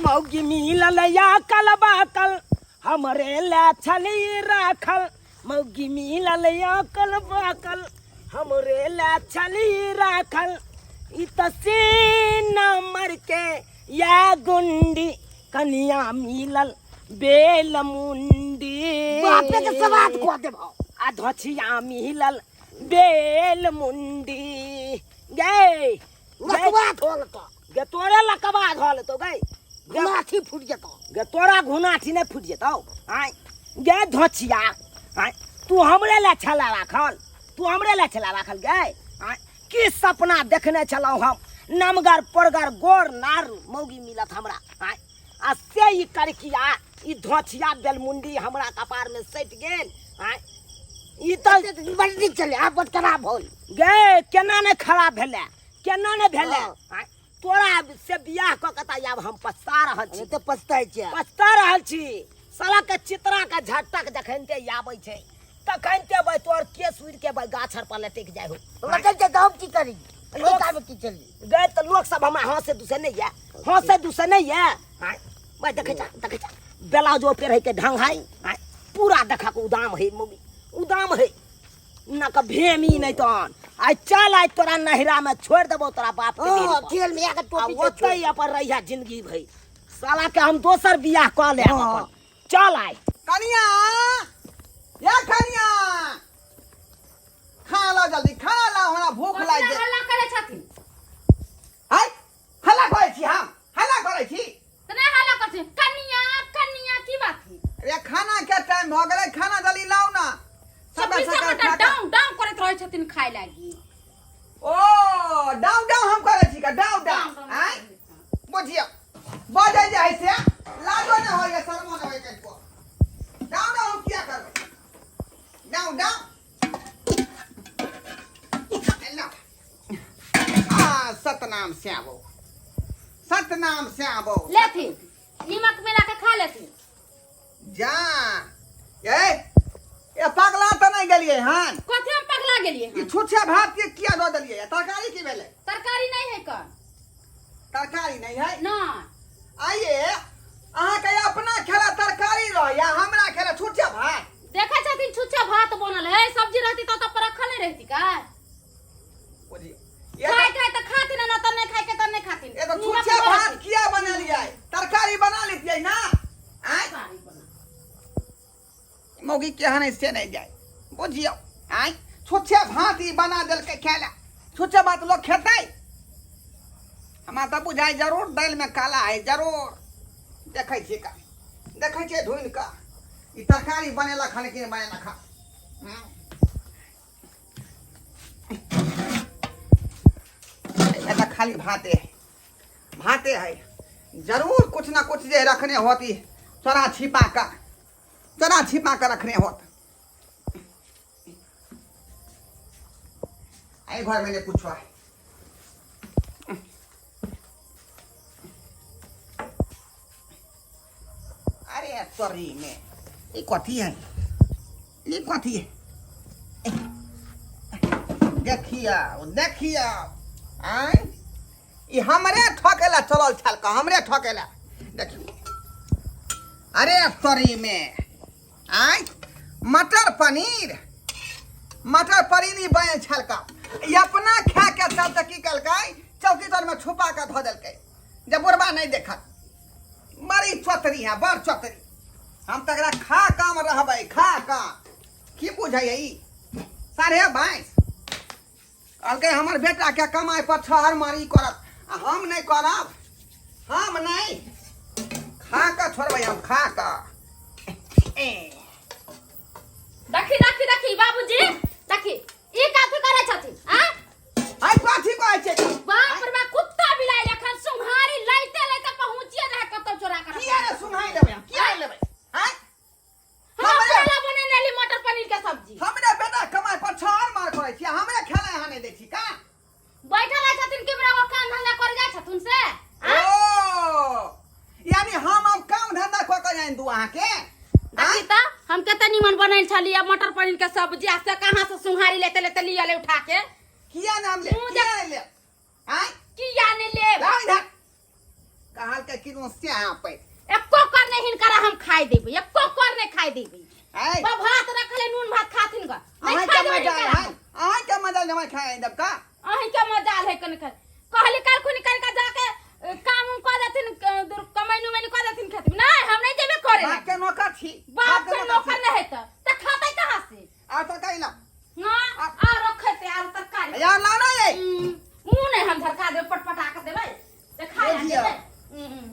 मौगी मिलल या कल बाकल हमरे ला छली राखल मौगी मिलल या कल बाकल हमरे ला छली राखल ई त सीना मर के या गुंडी कनिया मिलल बेल मुंडी बापे के सवाद कऽ देबौ आ धोछिया मिलल बेल मुंडी गे लकवा धोल तो गे तोरे लकवा धोल तो गे घुनाठी फूट जेतौ गे तोरा घुनाठी नहीं फूट जेतौ आय गे धोछिया आय तू हमरे ला छला राखल तू हमरे ला छला राखल गे आय की सपना देखने छलौ हम नमगर परगर गोर नार मौगी मिलत हमरा आय आ से ई करकिया ई धोछिया बेलमुंडी हमरा कपार में सटि गेल आय ई तऽ बड़ नीक चले आब बड़ खराब होल गे केना ने खराब भेलै केना ने भेलै हँ। आँय, तोरा से बियाह कऽ के तऽ आब हम पछता रहल छी तऽ पछताइ छियै पछता रहल छी साला के चित्रा के झटक जखन ते आबै छै तखन ते भाई तोर केस उड़ि के भाई गाछ पर लटकि जाइ हो लटक के तऽ हम की करी लोक की चली गए तऽ लोक सब हमरा हंसे दुसे नहि यऽ हंसे दुसे नहि यऽ आँय, भाई देखै छ देखै छ ब्लाउजो पहिरै के ढंग है आँय, पूरा देखक उदाम है मम्मी उदाम है न के भेमी नहीं तहन आइ चल आइ तोरा नहिरा में छोड़ देबो तोरा बाप के डेरी हाँ पर। खेल में आके आ टोपी के ओतै अपन रहिया जिंदगी भरि साला के हम दोसर बियाह कऽ लेब हाँ। अपन चल आइ कनिया या कनिया खाना लाओ जल्दी खाना लाओ हमरा भूख लागि गेल हल्ला करै छथिन हाय हल्ला करै छी हम हल्ला करै छी तऽ नहि हल्ला करै छथिन कनिया कनिया की बात है अरे खाना के टाइम भऽ गेलै खाना जल्दी लाओ ना सबे चौबीसो सकाल घंटा खा कऽ- डाउन डाउन करैत रहै छथिन खाय लागी ओ डाउ डाउ हम करै छी का डाउ डाउ आँय बुझियौ बजै जे है से लाजो नहि होइए शर्मो नहि होइए कनिको डाउ डाउ हम किया करबै डाउ डाउ एना। आ सतनाम श्यामो सतनाम श्यामो लेथिन नीमक मिला के खा लेथिन जा ए ए पगला तऽ नहि गेलियै हन कथी हम पगला गेलियै ई हन छुच्छे भात के किया दऽ देलियै तरकारी की भेलै तरकारी नहीं है कन तरकारी नहीं है नहीं आइए अहाँके अपना खेला तरकारी रहैया हमरा खेला छुच्छे भात देखै छथिन छुच्छा भात बनल है सब्जी रहती तो पर रखल नहीं रहती का बुझियौ खाय खाय तऽ खाथिन ना तऽ नहीं खाय के तऽ नहीं खाथिन ये तो नीमक छुच्छे मिला भात लेथिन। किया बनेलियै तरकारी बना लेतियै ना आँय तरकारी बना। मौगी केहन है से नहीं जाय बुझियौ आँय छुच्छे भात ई बना देलकै खाय लए छुच्छे भात लोग खेतै हमरा तऽ बुझाइ जरूर दालिमे काला है जरूर देखै छियै का देखै छियै ढूँढि कऽ ई तरकारी बनेलक हन कि नहि बनेलक हन हूँ। एहिमे तऽ खाली भाते है भाते है जरूर कुछ ना कुछ जे रखने होती चोरा छिपा कऽ चोरा छिपा कऽ रखने होत एहि घरमे नहि कुछो है अरे तोरी में ई कथी है ई कथी है देखियौ देखियौ आँय ई हमरे ठकेला चलल छल का हमरे ठकेला देखियौ अरे तोरी में आँय मटर पनीर मटर पनीर ई बनल छल का ई अपना खा के चलते की केलकै चौकी तर में छुपा के धऽ देलकै जे बुढ़बा नहि देखत बड़ी चतरी है बड़ चतरी हम तकरा खा काम रहबै खा का की बुझैया ई 22.5 कहलकै हमर बेटाके कमाइ पर छहर मारी करत आ हम नहि करब हम नहि खा कऽ छोड़बै हम खा कऽ ए देखी देखी देखी बाबूजी देखी ई कथी करै छथिन आ आइ कथी कहै छै बाप रे बाप कुत्ता बिलाई लेखन सुम्हारी लैते लैते पहुँचिए रहे कतौ चोरा कर किया ने सुनाइ देबै हम किया ने लेबै आँय हम हमरे अकेला बनेने रही मटर पनीर के सब्जी हमरे बेटा कमाइ पर छहर मार करै छी हमरे खेनाइ अहाँ नहि दै छी का बैठल रहै छथिन कि बड़ा काम धंधा करे जाइ छथुन से ओ यानी हम अब काम धंधा कऽ कऽ आनि दू अहाँके देखी तऽ हम कते निमन बनल छलियै मटर पनीर के सब्जी आ से कहाँ से सुहारी लेते लेते लिअ ले उठा के किया नाम ले मुँह किया नहि ले आँय किया नहि लेब लाउ इधर कहल के किनो से पे एको कर नहीं हिनकरा हम खाइ देबै, एको कर नहीं खाइ देबै। ऐ बा भात रखले नून भात खाथिन ग। नहीं अहाँ खाइ के देबै मजा हिनकरा है हम। अहाँ के मजा जमा खाए देब का? अहीं के मजा है कन कर। कहली काल खुनी कन का जाके काम उम कऽ देथिन, दूर कमैनी उमैनी कऽ देथिन खेत में। नहीं हम नहीं जेबे करे। बाप के नौकर छी। बाप के नौकर नहीं है त खाते कहाँ से? आ तरकारी लाओ। ना आ रखते आर तरकारी। यार लाओ ना ये। मुंह नहीं हम झरका देबै, पटपटा के देबै त खाय ये जिया। देबै।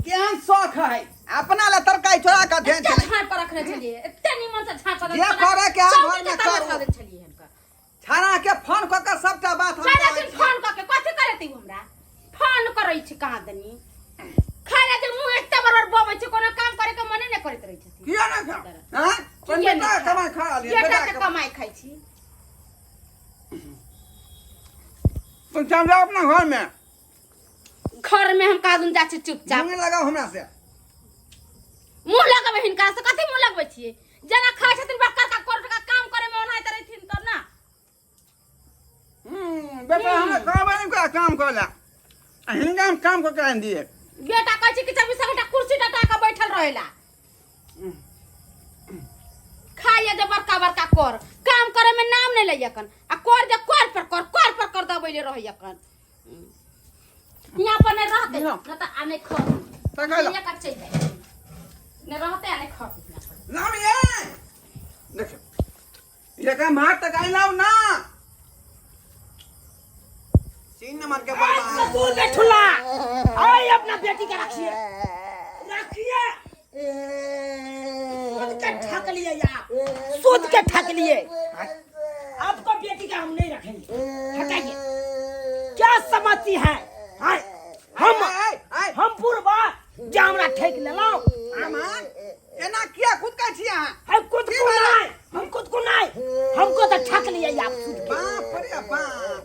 केहन शौक है अपना ला तरकारी चोरा के ध्यान एते चले। झाँप के रखने छलियै, एते निमन से झाँप के जे करे के आ घर में करू। देने छलियै हिनकर। छाना के फोन क के सबटा बात हम सारा कहै दिन छी। फोन कऽ के कथी करेतै हमरा? फोन करै छै कहाँ दनी। खाय ला जे मुंह एते बड़ बड़ बबै छै, कोनो काम करे के मने नहि करैत रहै छथिन। किया ना खा? हां? अपन किया बेटा नहि के कमाई खा लिया, बेटा बेटा के के कमाई खाइ छी। तुम चल जाओ अपना घर में। घर में हम कादुन जाइ छी चुपचाप। मुंह लगाओ हमरा से। मुंह लगबै हिनका से? कथी मुंह लगबै छियै? जेना खाइ छथिन बड़का बड़का करोड़ टका काम करे में ओनाहिते रहथिन तब ना। बेटा हमरा कहबै नहीं कोई काम कर ला। हिनका हम काम को करान दिए। बेटा कहै छै कि 24 घंटा कुर्सी डटा के बैठल रहेला। खाइए जे बड़का बड़का कर, काम करे में नाम नहीं लैया कन। आ कर जे कर पर कर, कर पर कर दबैले रहैया कन। यहाँ पर नहीं रहते ना। न त आ नहीं खत। तकैला। यहाँ का चलि जाइ। नहीं रहते आ नहीं खत यहाँ पर। लाओ ये। देखियो। ये का भात तक आई लाओ ना। 3 नंबर के बर्बाद। दूर बैठुला। आए अपना बेटी के रखिए, रखिए। सूद के ठक लिए यार, सूद के ठक लिए। आपको बेटी का हम नहीं रखेंगे, हटाइए। क्या समझती है? हाय, हम हम बुढ़बा जे हमरा ठेक लेलहुँ। अमान एना किया खुद का छी अहाँ? हम खुद को नहीं, हम खुद को नहीं, हमको तो ठक लिए आप सूद के। बाप रे बाप,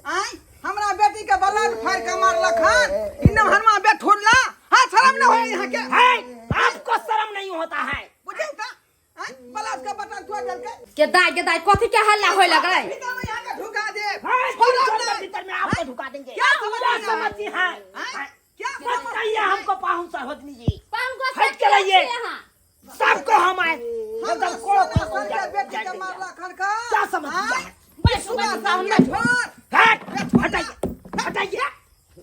आय हमरा बेटी के बलाट फाड़ के मारलक हन। इन्ने हनमा बेठुरला। हाँ शर्म न होय यहाँ के। है, आपको शर्म नहीं होता है। बुझियौ त आय बलाट के बटन तोड़ देलकै। के दाय के दाय कथी के हल्ला होय लगलै? भीतर में यहाँ के ढुका दे। हाँ, छोड़ो छोड़ दे नहीं। भीतर में आपको ढुका देंगे। क्या समझती क्या है? समझती है? आय, क्या मत समझती कहिए है? हमको पाहुन सहोदनी जी। पाहुन गोस्सा हट के रहिए। छियै अहाँ। सबको हम आए हमरा एकदम कोड़ो सोलह कोड़ो साल के बेटी के मारलक हन का। क्या समझती आय, है? बैठू सुबह बैठू शाम पाहुन के बैठू। छोड़। हट, हटाइए, हटाइए।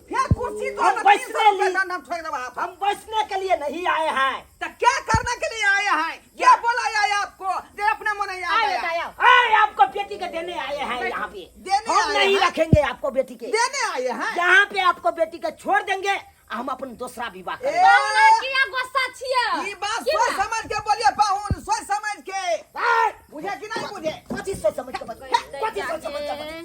फिर कुर्सी तो हम हम तीन सौ बैठने रुपया ली। दंड हम ठोक देब आप। हम बचने के लिए नहीं आए हैं। तो क्या करने के लिए आए हैं? क्या बोला आया आपको? जे अपने मन ही आ आयो गया। दाय आओ। आए आपको बेटी के देने आए हैं यहाँ पे। देने हम आए नहीं हैं? रखेंगे आपको बेटी के। देने आए हैं? यहाँ पे आपको बेटी के छोड़ देंगे, हम अपन दूसरा विवाह करेंगे। ए, पाहुन किया गुस्सा छियै? ई बात की सोच बात? समझ के बोलिए पाहुन, सोच समझ के। आए, बुझे कि नहीं बुझे? कथी सोच समझ के बजबै? कथी सोच समझ के बजबै?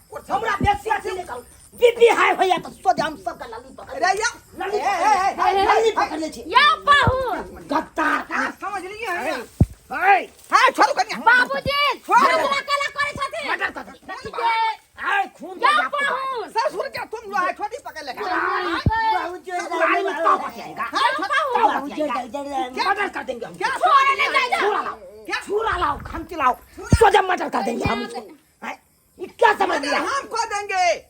कुर्सी हमरा बेसी अथी नहीं कहू। बीबी हाय होइया तो सोझे हम सबके लल्ली पकड़ अरे या। लल्ली ए, ए, पकड़ ए, ए, लल्ली ए, पकड़ ले छी। या पाहुन। गद्दार। हाँ, समझ लिए हैं। ए, हाँ, छोड़ो कन्या। बाबूजी, छोड़ो। झगड़ा काला करै छथिन। मर्डर कर दे। ठीक है। ए, खून या दे आपको। पाहुन। ससुर के तुम जो है छोटी पकड़ ले। ससुराल में तो बच जाएगा। या पाहुन। तो बच जाएगा। मर्डर कर देंगे हम। क्या छोड़े नहीं जाए जा। छुरा लाओ, छुरा लाओ, खंती लाओ, सोझे मर्डर कर देंगे हम उसको। हैं? ये क्या समझ लिया? हम खो देंगे।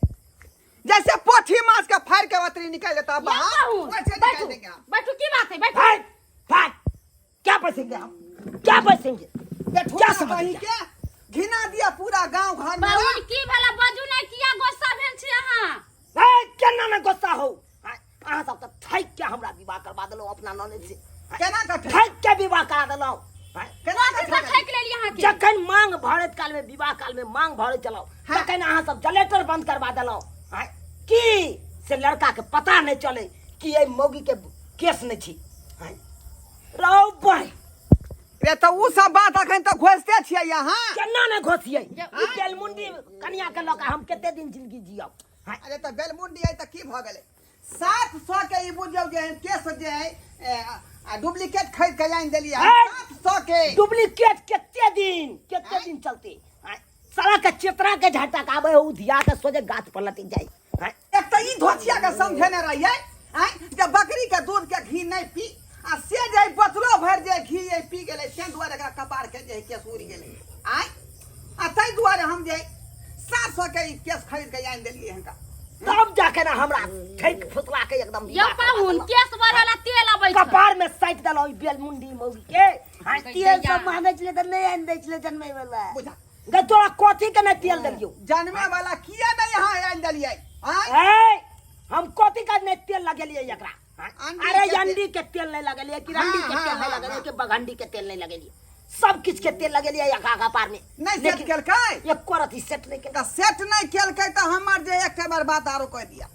जैसे पोठी माछ के फाड़ के अतरी निकाल देता या बाहर, पाहुन। वैसे निकाल बैठू देंगे हम। बैठू, की बात है? बैठू। भाग, भाग। क्या बचेंगे हम? क्या बचेंगे? बेठुआ क्या समझ कहीं लिया? के घिना दिया पूरा गांव घर में। पाहुन की भेला? बाजू नहीं किया गुस्सा भेल छी अहाँ? ए, केना ने गुस्सा हो? अहाँ सब तऽ ठकि के हमरा विवाह करवा देलहुँ अपना ननैद से। केना के ठकि? ठकि के विवाह करा देलहुँ। केना के कथी से ठकि? ठकि लेली अहाँके? जखन मांग भरैत काल में, विवाह काल में मांग भरैत चलाउ, हाँ। तखन अहाँ सब जनरेटर बंद करवा देलहुँ। की से लड़का के पता नहीं चले कि एहि मौगी के केस नहीं छी। रौ बहि। रे तऽ उ सब बात अखन तक घोसिते छियै अहाँ। केना नहि घोसियै? ई बेलमुंडी कनिया के लऽ कऽ हम कते दिन जिंदगी जियब? अरे तऽ बेलमुंडी है तऽ की भऽ गेलै? 700 के ई बुझियौ जे हम केस जे है, डुप्लीकेट खरीद के आनि देलियै हन। हे! 700 के डुप्लीकेट कते दिन, कते दिन चलते? साला के चेतरा के झटक आबै उ धिया के सोझे गाछ पर लटक जाय। एक तऽ ई धोचिया के समझेने रहियै, आँय, जे बकरी के दूध के घी नहि पी, आ से जे बोतलो भरि जे घी जे पी गेलै, ताहि दुआरे एकरा कपार के जे केस उड़ि गेलै। आँय, आ ताहि दुआरे हम जे 700 के ई केस खरीद के आनि देलियै हनका। तब जाके ना हमरा ठैक फुसला के एकदम यौ पाहुन केस बढ़ेला तेल अबै छै कपार में साटि देलहुँ ई बेलमुंडी मौगी के। आ तेल सब मांगै छलै तऽ नहि आनि दै छलै जनमै वाला। बुझा गे तोरा कथी के नहि तेल देलियौ? जनमे वाला किया नहीं यहाँ आनि देलियै? आँय? ए, हम कथी के नहि तेल लगेलियै एकरा? अंडी अरे के अंडी के तेल नहीं लगेलियै कि रंडी के हाँ, तेल नहीं हाँ, लगेलियै हाँ। कि बघंडी के तेल नहीं लगेलियै, सब किछ के तेल लगेलियै एकरा कपार में। नहीं सेट लेकिन केलकै। एको रति सेट नहीं केलकै। तऽ सेट नहीं केलकै तऽ हमर जे एकटा बार बात आरो कहि दिया,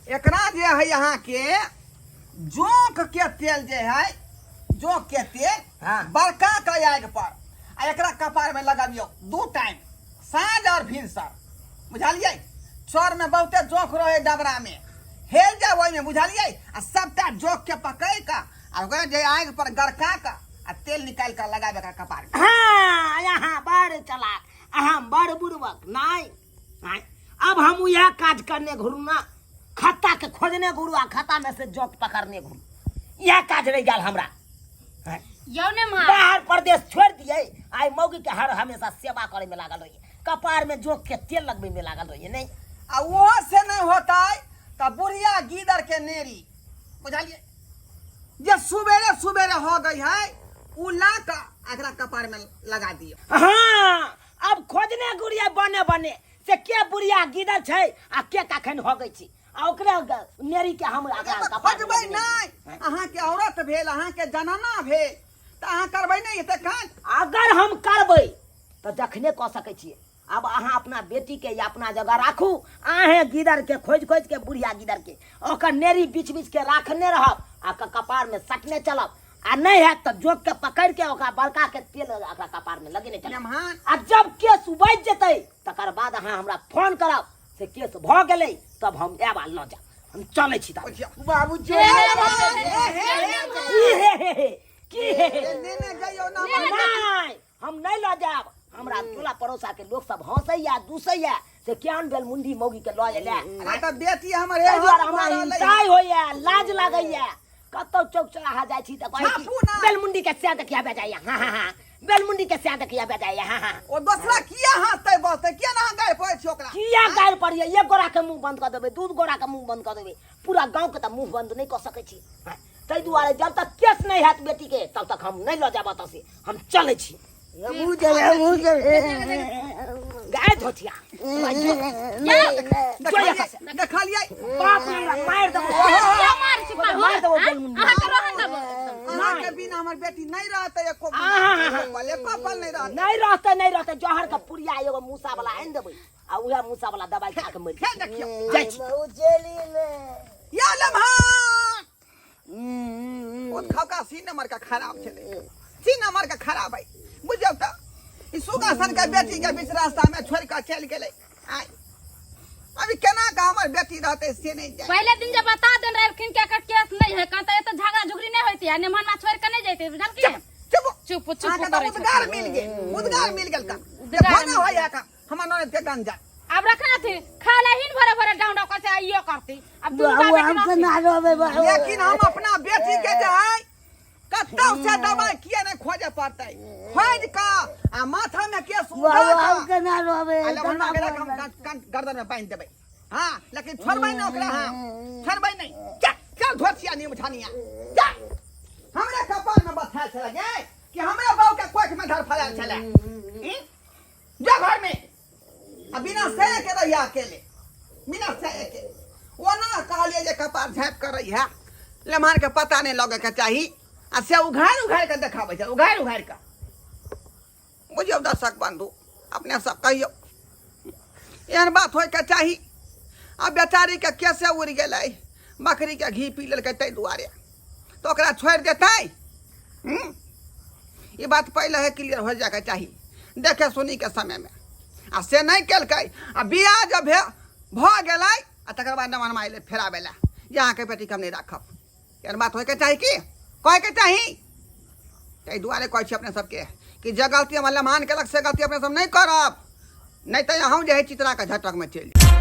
एकरा जे है अहाँके जोंक के तेल जे है, जोंक के तेल हाँ। बड़का के आगि पर आ एकरा कपार में लगबियौ 2 टाइम, साँझ और भिनसर, बुझलियै? चर में बहुते जोंक रहे डबरा में, हेल जाए ओहिमे, बुझलियै? आ सबटा जोंक के पकड़ कऽ आ ओकरा जे आगि पर गड़का कऽ आ तेल निकालि कऽ लगाबे एकरा कपार में। हाँ, यहाँ बड़ चलाक, अहाँ बड़ बुड़बक। नहीं नहीं, अब हम वह काज करने घुरू ना, खत्ता के खोजने घुरू आ खत्ता में से जोंक पकड़ने घुरू, यह काज रह गेल हमरा। यौ ने माँ बाहर प्रदेश छोड़ दिए, आई मौगी के हर हमेशा सेवा करे में लागल रहिए, कपार में जोंक के तेल लगबे में लागल रहिए। नहीं आ ओहो से नहीं होता है तो बुढ़िया गीदड़ के नेरी, बुझलिए? जे सुबेरे सुबेरे हो गई है उ ला के एकरा कपार में लगा दियो। हाँ, अब खोजने गुड़िया बने बने से के बुढ़िया गीदड़ छै आ के कखन हो गई छी आ ओकरे नेरी के हम अरे एकरा तऽ कपार में खोजबै लगेने। नहि, अहाँके औरत भेल, अहाँके जनाना भेल तऽ अहाँ करबै नहि एते काज? अगर हम करबै तऽ जखने कऽ सकै छियै। अब अहाँ अपना बेटी के या अपना जगह राखू, अहें गिदड़ के खोजि खोजि के बुढ़िया गिदड़ के ओकर नेरी बीछ बीछ के राखने रहब आ कपार में सटने चलब, आ नहीं हैत तऽ जोक के पकड़ के ओकरा बड़का के तेल ओकरा कपार में लगेने चलब। मेहमान आ जब केस उबजि जेतै तकर बाद अहाँ हमरा फोन करब से केस भऽ गेलै, तब हम आयब आ लऽ जायब। हम चलै छी तब। बाबू हे, हे, हे, हे, की हे हे हे की हे हे? लेने जइयौ ना। नहीं, हम नहीं लऽ जायब। हमरा टोला पड़ोसा के लोग सब हंसैया दूसैया से क्यान भेल मुंडी मौगी के लऽ एलै। अरे तऽ बेटी हमर ताहि दुआरे हमरा एहन भऽ रहलै। हिंसाइ होइया, लाज लागैया। कतौ चौक चौराहा जाइ छी तऽ कहै छी, छापू ना। बेलमुंडी के सैह देखिया बेजाइया, हाँ हाँ हाँ, बेलमुंडी के सैह देखिया बेजाइया, हाँ हाँ। ओ दोसरा किया हंसतै बसतै? किया ना अहाँ गारि पड़ै छी ओकरा? किया गारि पड़ियै? एक गोरा के मुंह बंद कऽ देबै, 2 गोरा के मुंह बंद कऽ देबै, पूरा गाँव के तऽ मुंह बंद नहि कऽ सकै छी। ताहि दुआरे जब तक केस नहि हैत बेटी के तब तक हम नहि लऽ जायब एतऽ से, हम चलै छी। हमहूँ जेबै, हमहूँ जेबै। गाय धोतिया देखलियै, देखलियै? बाप रे, हमरा मारि देबो। किया मार छी पाहुन? मारि देबो बेलमुंडी। अहाँके रहन देबो। अहाँके बिना हमर बेटी नहि रहतै एको आहा, एको पल, एको पल नहि रहतै। नहि रहतै, नहि रहतै। जहर के पुड़िया एगो मूसा वाला आनि देबै आ उएह मूसा वाला दवाइ खा के मरि फेर देखियौ। जाइ छी। बाबू चलि ले। या लम्हा ओ खौका सी नंबर का खराब छलै, सी नंबर का खराब है, बुझियौ तऽ ई सुगा सन के बेटी के बीच रास्ता में छोड़ के चलि गेलै। आइ अभी केना के हमर बेटी रहतै से नहि जाय। पहले दिन जब बता देन रहलखिन कि एकर केस नहीं है कहाँ, तऽ एते झगड़ा झुगड़ी नहीं होती आ निमहनमा छोड़ के नहीं जैते, बुझलखिन? चुप चुप चुप अहाँके तऽ करै उद्गार छथिन। मिल गेल, उद्गार मिल गेल का उद्गार भने मिल होय है का हमर ननद के गंजा अब रखना थी खा ले हिन भरे भरे डाउन डाउन करते आइयो करती। अब तू बाबू बाबे हम के तऽ ना रहबै बाबू। लेकिन हम अपना बेटी के जे है कतौ से दवाई किया नहीं खोजे पड़तै, खोज का आ माथा में केस उठा बाबू हम का केना रहबै? आ लभनमा के हम गर्दन में बांधि देबै। हाँ, लेकिन छोड़बै नहीं ओकरा, हम छोड़बै नहीं। चल चल धोतिया नीम छानिया चल। हमरे कपार में बथा छलै गे कि हमरे बाऊ के कोख में धर फड़ल छलै। जा घर में आ बिना सहे के रहिया अकेले, बिना सहे के। ओना कहलियै जे कपार झाँपि कऽ रहिया, लेमहान के पता नहि लगै के चाही, आ से उघारि उघारि कऽ देखाबै छै, उघारि उघारि कऽ। बुझियौ दर्शक बंधु, अपने सब कहियौ एहन बात होइके चाही? आ बेचारीके केसे उड़ि गेलै, बकरीके घी पी लेलकै, ताहि दुआरे तऽ ओकरा छोड़ि देतै? ई बात पहिले ही क्लियर हो जायके चाही देखे सुनीके समयमे, आ से नहि केलकै। आ बियाह जब भऽ गेलै आ तकर बाद नमनमा अयलै फेराबै लए जे अहाँके बेटीके हम नहि राखब। एहन बात होइके चाही की कहैके चाही? ताहि दुआरे कहै छी अपने सबके कि जे गलती हमर लम्हान केलक से गलती अपने सब नहि करब, नहि तऽ अहूँ जे है चितराके झटकमे चलि जायब।